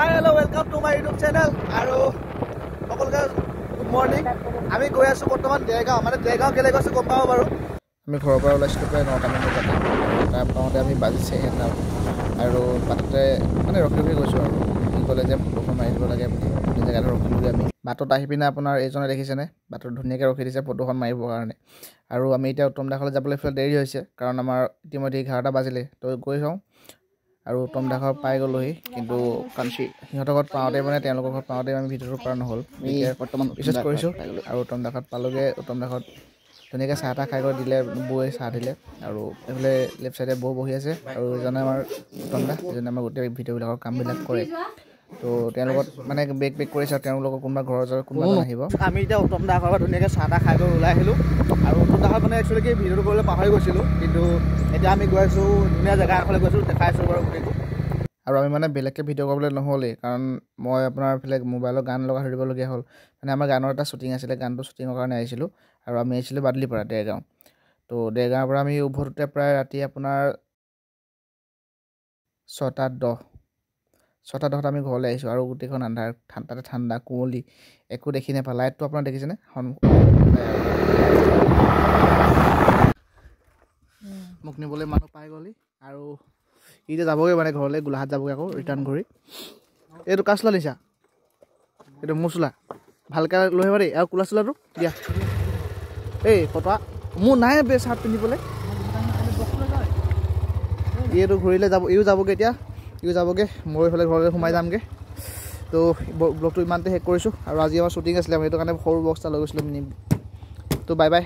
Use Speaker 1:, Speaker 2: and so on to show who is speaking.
Speaker 1: Hi hello, welcome to my YouTube channel আৰু সকলোকে good morning. আমি গৈ আছোঁ বৰ্তমান দেৰগাঁও, মানে দেৰগাঁও কেলৈ গৈছোঁ গম পাব বাৰু। আমি ঘৰৰ পৰা ওলাইছিলোঁ প্ৰায় 9টামান বজাতে, তাৰ পাওঁতে আমি বাজিছে 1টা আৰু বাটতে মানে ৰখি ৰখি গৈছোঁ আৰু কি ক'লে যে ফটোখন মাৰি দিব লাগে, জেগাটো ৰখিলোগৈ আমি। বাটত আহি পিনে আপোনাৰ এইজনে দেখিছেনে, বাটত ধুনীয়াকৈ ৰখি দিছে ফটোখন মাৰিবৰ কাৰণে। আৰু আমি এতিয়া উত্তম দাসলৈ যাবলৈ এইফালে দেৰি হৈছে, কাৰণ আমাৰ ইতিমধ্যে 11টা বাজিলে। তো গৈ চাওঁ আৰু উত্তম দাসৰ পাই গ'লোহি, কিন্তু সিহঁতৰ ঘৰত পাওঁতে মানে তেওঁলোকৰ ঘৰত পাওঁতে আমি ভিতৰটো পৰা নহ'ল,
Speaker 2: বৰ্তমান
Speaker 1: পিছত কৰিছোঁ। আৰু উত্তম দাসত পালোগৈ, উত্তম দাসত ধুনীয়াকৈ চাহ তাহ খাই গৈ দিলে, বৌয়ে চাহ দিলে। আৰু এইফালে লেফ্ট চাইডে বৌ বহি আছে আৰু এজনে আমাৰ উত্তম দাস, এজনে আমাৰ গোটেই ভিডিঅ'বিলাকৰ কামবিলাক কৰে। তো তেওঁলোকত মানে বেক বেক কৰিছে আৰু তেওঁলোকৰ কোনোবা ঘৰৰ ওচৰত কোনোবা এজন আহিব। আমি এতিয়া উত্তম দাসৰ পৰা ধুনীয়াকৈ চাহ তাহ খাই গৈ ওলাই আহিলোঁ। আৰু উত্তম দাসৰ মানে একচুৱেলি কি ভিডিঅ'টো কৰিবলৈ পাহৰি গৈছিলোঁ, কিন্তু এতিয়া আমি গৈ আছোঁ ধুনীয়া জেগা এখনলৈ গৈছোঁ, দেখাই আছোঁ বাৰু গোটেইটো। আৰু আমি মানে বেলেগকৈ ভিডিঅ' কৰিবলৈ নহ'লেই, কাৰণ মই আপোনাৰ এইফালে মোবাইলৰ গান লগাই থৈ দিবলগীয়া হ'ল। মানে আমাৰ গানৰ এটা শ্বুটিং আছিলে, গানটো শ্বুটিঙৰ কাৰণে আহিছিলোঁ। আৰু আমি আহিছিলোঁ বাদুলিপাৰা দেৰগাঁও। তো দেৰগাঁৱৰ পৰা আমি উভতোতে প্ৰায় ৰাতি আপোনাৰ 6টা 10ত আমি ঘৰলৈ আহিছোঁ। আৰু গোটেইখন আন্ধাৰ, তাতে ঠাণ্ডা কুঁৱলী, একো দেখি নাপায়। লাইটটো আপোনাৰ দেখিছেনে? মোক নিবলৈ মানুহ পাই গ'লি আৰু এতিয়া যাবগৈ মানে ঘৰলৈ, গোলাঘাট যাবগৈ আকৌ ৰিটাৰ্ণ ঘূৰি। এইটো কাৰ চোলা নিছা? এইটো মোৰ চোলা, ভালকৈ লৈ আহিবা দেই। আৰু ক'লা চোলাটো দিয়া। এই ফটোৱা মোৰ নাই বে চাৰ্ট পিন্ধিবলৈ। এইটো ঘূৰিলে যাব, ইও যাবগৈ এতিয়া, ইও যাবগৈ, মই এইফালে ঘৰলৈ সোমাই যামগৈ। তো ব্লগটো ইমানতে শেষ কৰিছোঁ। আৰু আজি আমাৰ শ্বুটিং আছিলে, আমি সেইটো কাৰণে সৰু বক্স এটা লৈ গৈছিলোঁ মিনি। তো বাই বাই।